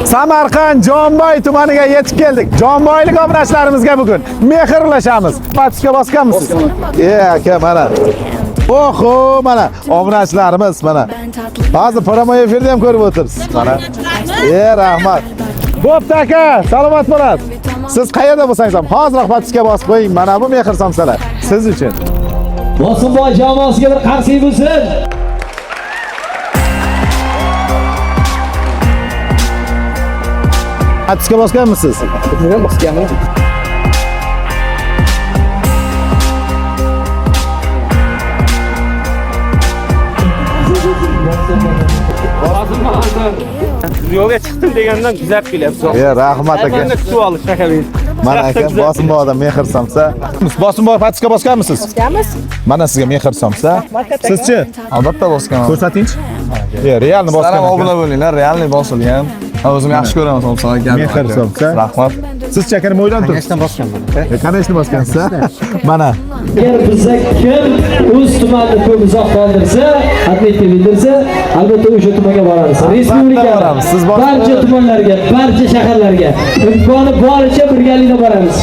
Samarqand Jomboy tumaniga yetib keldik. Jomboylik obunachilarimizga bugun mehr ulashamiz. Подписка bosganmisiz? E aka, mana. Oho, mana obunachilarimiz mana. Hozir прямой efirda ham ko'rib o'tiribsiz. Mana. E rahmat. Bo'pti aka, salomat bo'lasiz. Siz qayerda bo'lsangiz ham hoziroq подписка bosib qo'ying. Mana bu mehr somsalar siz uchun. Bosimboy jamoasiga bir qarsak bo'lsin. Подписка bosganmisiz? Bosganman. Yo'lga chiqdim degandan kuzatib kelyapsiz. E rahmat aka. Hammani kutib olish aka. Mana aka, Bosimboydan mehr somsa. Bosimboy подписка bosganmisiz? Bosganmiz. Mana sizga mehr somsa. Sizchi? Albatta bosganman. Ko'rsatingchi. E, realni Sizlar bosgan. ham aka. obuna bo'linglar, realniy bosilgan. Men o'zim yaxshi ko'raman somsalar. Mehr somsa. Rahmat. Sizchi aka nima o'ylanib turibsiz? Конечно, bosganman. E, конечно bosgansiz. Mana. Agar bizda kim o'z tumanini ko'p uzoq qoldirsa, отметка bildirsa, albatta o'sha tumanga boramiz. Respublika boramiz. Siz bosib barcha tumanlarga, barcha shaharlarga imkoni boricha birgalikda boramiz.